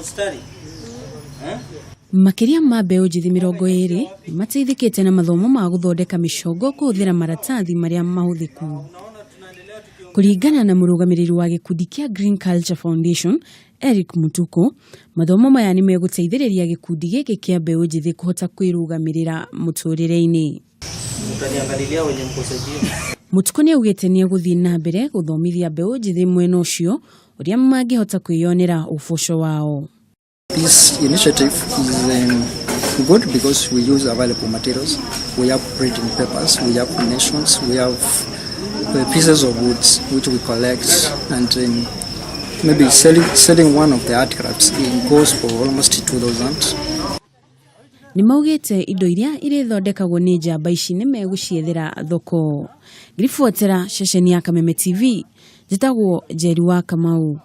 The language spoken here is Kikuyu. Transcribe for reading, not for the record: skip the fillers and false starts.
Mstari. Eh? Makĩria ma mbeũ njĩthĩ 20 nĩ mateithĩkĩte na mathomo ma gũthondeka mĩcongo kũhũthĩra maratathi marĩa mahũthĩku. Kũringana na mũrũgamĩrĩri wa gĩkundi kĩa Green Culture Foundation, Eric Mutuku, mathomo maya nĩ megũteithĩrĩria gĩkundi gĩkĩ kĩa mbeũ njĩthĩ kũhota kwĩrũgamĩrĩra mũtũrĩre-inĩ. Mtaniangalilia wenye mko saidia. Mutuku nĩ augĩte nĩ egũthiĩ na mbere gũthomithia mbeũ njĩthĩ mwena ũcio ũrĩa mangĩhota kwĩyonera ũboco wao. This initiative is good because we use available materials. We have printing papers, we have nations, we have pieces of woods which we collect, and maybe selling one of the art crafts, it goes for almost 2,000. Nĩ maugĩte indo iria irĩthondekagwo nĩ njamba ici nĩ megũciethera thoko. Ngĩribotera ceceni ya Kameme TV, njĩtagwo Njeri wa Kamau.